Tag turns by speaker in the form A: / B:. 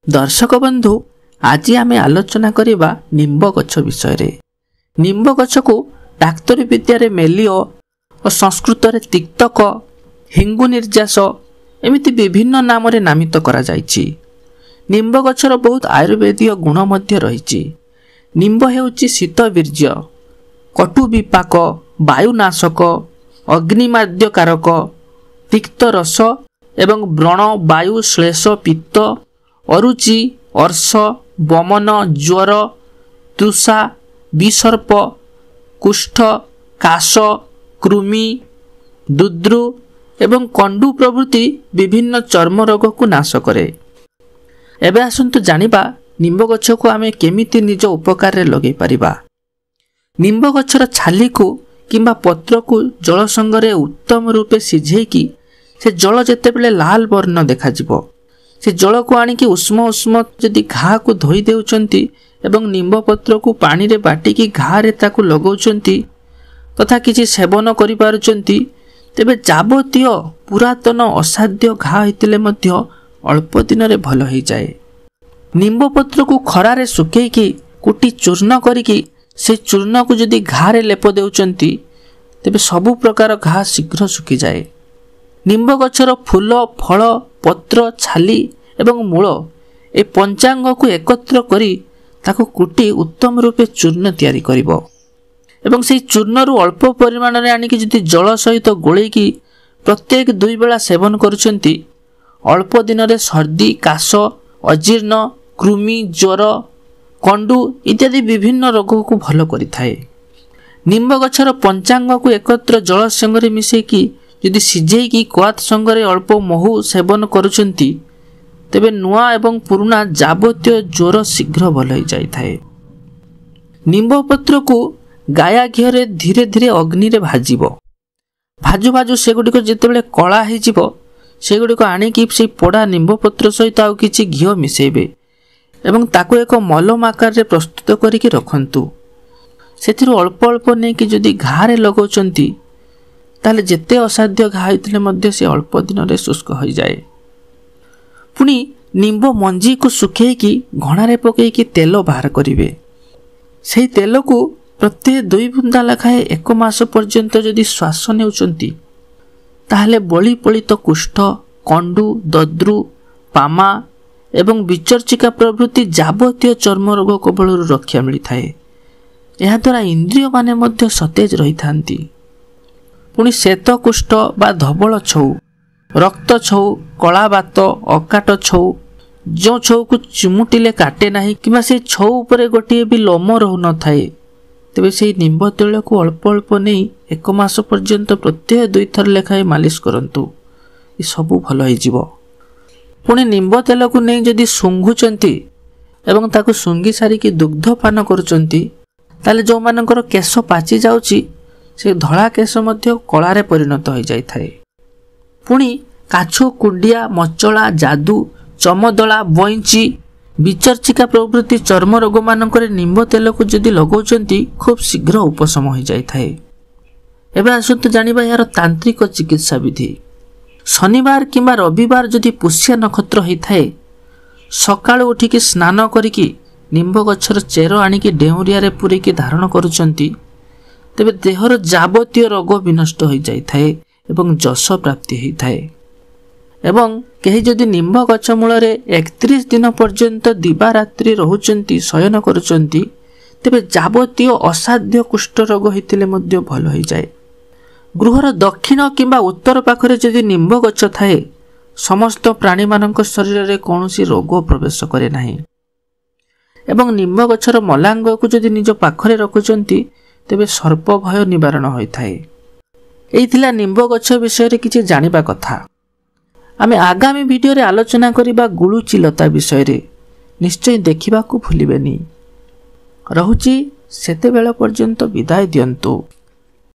A: ଦର୍ଶକ ବନ୍ଧୁ, ଆଜି ଆମେ ଆଲୋଚନା କରିବା ନିମ୍ବ ଗଛ ବିଷୟରେ। ନିମ୍ବ ଗଛକୁ ଡାକ୍ତରୀ ବିଦ୍ୟାରେ ମେଲିଓ ଓ ସଂସ୍କୃତରେ ତିକ୍ତକ, ହିଙ୍ଗୁ ନିର୍ଯାସ ଏମିତି ବିଭିନ୍ନ ନାମରେ ନାମିତ କରାଯାଇଛି। ନିମ୍ବ ଗଛର ବହୁତ ଆୟୁର୍ବେଦୀୟ ଗୁଣ ମଧ୍ୟ ରହିଛି। ନିମ୍ବ ହେଉଛି ଶୀତବୀର୍ଯ୍ୟ, କଟୁ ବିପାକ, ବାୟୁନାଶକ, ଅଗ୍ନିମାଦ୍ୟକାରକ, ତିକ୍ତ ରସ ଏବଂ ବ୍ରଣ, ବାୟୁ, ଶ୍ଳେଷ, ପିତ୍ତ, ଅରୁଚି, ଅର୍ଶ, ବମନ, ଜ୍ୱର, ତୃଷା, ବିସର୍ପ, କୁଷ୍ଠ, କାଶ, କୃମି, ଦୁଦ୍ରୁ ଏବଂ କଣ୍ଡୁ ପ୍ରଭୃତି ବିଭିନ୍ନ ଚର୍ମ ରୋଗକୁ ନାଶ କରେ। ଏବେ ଆସନ୍ତୁ ଜାଣିବା ନିମ୍ବ ଗଛକୁ ଆମେ କେମିତି ନିଜ ଉପକାରରେ ଲଗାଇ ପାରିବା। ନିମ୍ବ ଗଛର ଛାଲିକୁ କିମ୍ବା ପତ୍ରକୁ ଜଳ ସଙ୍ଗରେ ଉତ୍ତମ ରୂପେ ସିଝେଇକି ସେ ଜଳ ଯେତେବେଳେ ଲାଲ ବର୍ଣ୍ଣ ଦେଖାଯିବ, ସେ ଜଳକୁ ଆଣିକି ଉଷ୍ମ ଉଷ୍ମ ଯଦି ଘାକୁ ଧୋଇ ଦେଉଛନ୍ତି ଏବଂ ନିମ୍ବ ପତ୍ରକୁ ପାଣିରେ ବାଟିକି ଘାରେ ତାକୁ ଲଗାଉଛନ୍ତି ତଥା କିଛି ସେବନ କରିପାରୁଛନ୍ତି, ତେବେ ଯାବତୀୟ ପୁରାତନ ଅସାଧ୍ୟ ଘା ହୋଇଥିଲେ ମଧ୍ୟ ଅଳ୍ପ ଦିନରେ ଭଲ ହୋଇଯାଏ। ନିମ୍ବ ପତ୍ରକୁ ଖରାରେ ଶୁଖେଇକି କୁଟି ଚୂର୍ଣ୍ଣ କରିକି ସେ ଚୂର୍ଣ୍ଣକୁ ଯଦି ଘାରେ ଲେପ ଦେଉଛନ୍ତି, ତେବେ ସବୁ ପ୍ରକାର ଘା ଶୀଘ୍ର ଶୁଖିଯାଏ। ନିମ୍ବ ଗଛର ଫୁଲ, ଫଳ, ପତ୍ର, ଛାଲି ଏବଂ ମୂଳ ଏ ପଞ୍ଚାଙ୍ଗକୁ ଏକତ୍ର କରି ତାକୁ କୁଟି ଉତ୍ତମ ରୂପେ ଚୂର୍ଣ୍ଣ ତିଆରି କରିବ ଏବଂ ସେହି ଚୂର୍ଣ୍ଣରୁ ଅଳ୍ପ ପରିମାଣରେ ଆଣିକି ଯଦି ଜଳ ସହିତ ଗୋଳେଇକି ପ୍ରତ୍ୟେକ 2 ବେଳା ସେବନ କରୁଛନ୍ତି, ଅଳ୍ପ ଦିନରେ ସର୍ଦ୍ଦି, କାଶ, ଅଜୀର୍ଣ୍ଣ, କୃମି, ଜ୍ୱର, କଣ୍ଡୁ ଇତ୍ୟାଦି ବିଭିନ୍ନ ରୋଗକୁ ଭଲ କରିଥାଏ। ନିମ୍ବ ଗଛର ପଞ୍ଚାଙ୍ଗକୁ ଏକତ୍ର ଜଳ ସଙ୍ଗରେ ମିଶାଇକି ଯଦି ସିଝେଇକି କ୍ୱାଥ ସଙ୍ଗରେ ଅଳ୍ପ ମହୁ ସେବନ କରୁଛନ୍ତି, ତେବେ ନୂଆ ଏବଂ ପୁରୁଣା ଯାବତୀୟ ଜ୍ୱର ଶୀଘ୍ର ଭଲ ହୋଇଯାଇଥାଏ। ନିମ୍ବ ପତ୍ରକୁ ଗାୟା ଘିଅରେ ଧୀରେ ଧୀରେ ଅଗ୍ନିରେ ଭାଜିବ। ଭାଜୁ ଭାଜୁ ସେଗୁଡ଼ିକ ଯେତେବେଳେ କଳା ହେଇଯିବ, ସେଗୁଡ଼ିକ ଆଣିକି ସେଇ ପୋଡ଼ା ନିମ୍ବ ପତ୍ର ସହିତ ଆଉ କିଛି ଘିଅ ମିଶାଇବେ ଏବଂ ତାକୁ ଏକ ମଲମ ଆକାରରେ ପ୍ରସ୍ତୁତ କରିକି ରଖନ୍ତୁ। ସେଥିରୁ ଅଳ୍ପ ଅଳ୍ପ ନେଇକି ଯଦି ଘାରେ ଲଗାଉଛନ୍ତି, ତାହେଲେ ଯେତେ ଅସାଧ୍ୟ ଘା ହେଇଥିଲେ ମଧ୍ୟ ସେ ଅଳ୍ପ ଦିନରେ ଶୁଷ୍କ ହୋଇଯାଏ। ପୁଣି ନିମ୍ବ ମଞ୍ଜିକୁ ଶୁଖେଇକି ଘଣାରେ ପକାଇକି ତେଲ ବାହାର କରିବେ। ସେହି ତେଲକୁ ପ୍ରତ୍ୟେକ 2 ବୁନ୍ଦା ଲେଖାଏଁ 1 ମାସ ପର୍ଯ୍ୟନ୍ତ ଯଦି ଶ୍ୱାସ ନେଉଛନ୍ତି, ତାହେଲେ ବଳି ପଳିତ କୁଷ୍ଠ, କଣ୍ଡୁ, ଦଦ୍ରୁ, ପାମା ଏବଂ ବିଚର୍ଚିକା ପ୍ରଭୃତି ଯାବତୀୟ ଚର୍ମ ରୋଗ କବଳରୁ ରକ୍ଷା ମିଳିଥାଏ। ଏହାଦ୍ୱାରା ଇନ୍ଦ୍ରିୟମାନେ ମଧ୍ୟ ସତେଜ ରହିଥାନ୍ତି। ପୁଣି ଶ୍ଵେତକୁଷ୍ଠ ବା ଧବଳ ଛଉ, ରକ୍ତ ଛଉ, କଳାବାତ, ଅକାଟ ଛଉ, ଯେଉଁ ଛଉକୁ ଚିମୁଟିଲେ କାଟେ ନାହିଁ କିମ୍ବା ସେଇ ଛଉ ଉପରେ ଗୋଟିଏ ବି ଲୋମ ରହୁନଥାଏ, ତେବେ ସେଇ ନିମ୍ବ ତୈଳକୁ ଅଳ୍ପ ଅଳ୍ପ ନେଇ 1 ମାସ ପର୍ଯ୍ୟନ୍ତ ପ୍ରତ୍ୟେକ 2 ଥର ଲେଖାଏଁ ମାଲିସ କରନ୍ତୁ, ଏସବୁ ଭଲ ହେଇଯିବ। ପୁଣି ନିମ୍ବ ତେଲକୁ ନେଇ ଯଦି ଶୁଙ୍ଘୁଛନ୍ତି ଏବଂ ତାକୁ ଶୁଙ୍ଘି ସାରିକି ଦୁଗ୍ଧ ପାନ କରୁଛନ୍ତି, ତାହେଲେ ଯେଉଁମାନଙ୍କର କେଶ ପାଚି ଯାଉଛି ସେ ଧଳା କେଶ ମଧ୍ୟ କଳାରେ ପରିଣତ ହୋଇଯାଇଥାଏ। ପୁଣି କାଛୁ, କୁଣ୍ଡିଆ, ମଚଳା, ଯାଦୁ, ଚମଦଳା, ବଇଁଚି, ବିଚର୍ଚିକା ପ୍ରଭୃତି ଚର୍ମ ରୋଗମାନଙ୍କରେ ନିମ୍ବ ତେଲକୁ ଯଦି ଲଗାଉଛନ୍ତି, ଖୁବ୍ ଶୀଘ୍ର ଉପଶମ ହୋଇଯାଇଥାଏ। ଏବେ ଆସନ୍ତୁ ଜାଣିବା ଏହାର ତାନ୍ତ୍ରିକ ଚିକିତ୍ସା ବିଧି। ଶନିବାର କିମ୍ବା ରବିବାର ଯଦି ପୁଷ୍ୟା ନକ୍ଷତ୍ର ହୋଇଥାଏ, ସକାଳୁ ଉଠିକି ସ୍ନାନ କରିକି ନିମ୍ବ ଗଛର ଚେର ଆଣିକି ଡେଉଁରିଆରେ ପୂରେଇକି ଧାରଣ କରୁଛନ୍ତି, ତେବେ ଦେହର ଯାବତୀୟ ରୋଗ ବିନଷ୍ଟ ହୋଇଯାଇଥାଏ ଏବଂ ଯଶ ପ୍ରାପ୍ତି ହୋଇଥାଏ। ଏବଂ କେହି ଯଦି ନିମ୍ବ ଗଛ ମୂଳରେ 31 ଦିନ ପର୍ଯ୍ୟନ୍ତ ଦିବାରାତ୍ରି ରହୁଛନ୍ତି, ଶୟନ କରୁଛନ୍ତି, ତେବେ ଯାବତୀୟ ଅସାଧ୍ୟ କୁଷ୍ଠ ରୋଗ ହୋଇଥିଲେ ମଧ୍ୟ ଭଲ ହୋଇଯାଏ। ଗୃହର ଦକ୍ଷିଣ କିମ୍ବା ଉତ୍ତର ପାଖରେ ଯଦି ନିମ୍ବ ଗଛ ଥାଏ, ସମସ୍ତ ପ୍ରାଣୀମାନଙ୍କ ଶରୀରରେ କୌଣସି ରୋଗ ପ୍ରବେଶ କରେ ନାହିଁ। ଏବଂ ନିମ୍ବ ଗଛର ମଲାଙ୍ଗକୁ ଯଦି ନିଜ ପାଖରେ ରଖୁଛନ୍ତି, ତେବେ ସର୍ପ ଭୟ ନିବାରଣ ହୋଇଥାଏ। ଏଇ ଥିଲା ନିମ୍ବ ଗଛ ବିଷୟରେ କିଛି ଜାଣିବା କଥା। ଆମେ ଆଗାମୀ ଭିଡ଼ିଓରେ ଆଲୋଚନା କରିବା ଗୁଳୁଚି ଲତା ବିଷୟରେ। ନିଶ୍ଚୟ ଦେଖିବାକୁ ଭୁଲିବେନି। ରହୁଛି, ସେତେବେଳ ପର୍ଯ୍ୟନ୍ତ ବିଦାୟ ଦିଅନ୍ତୁ।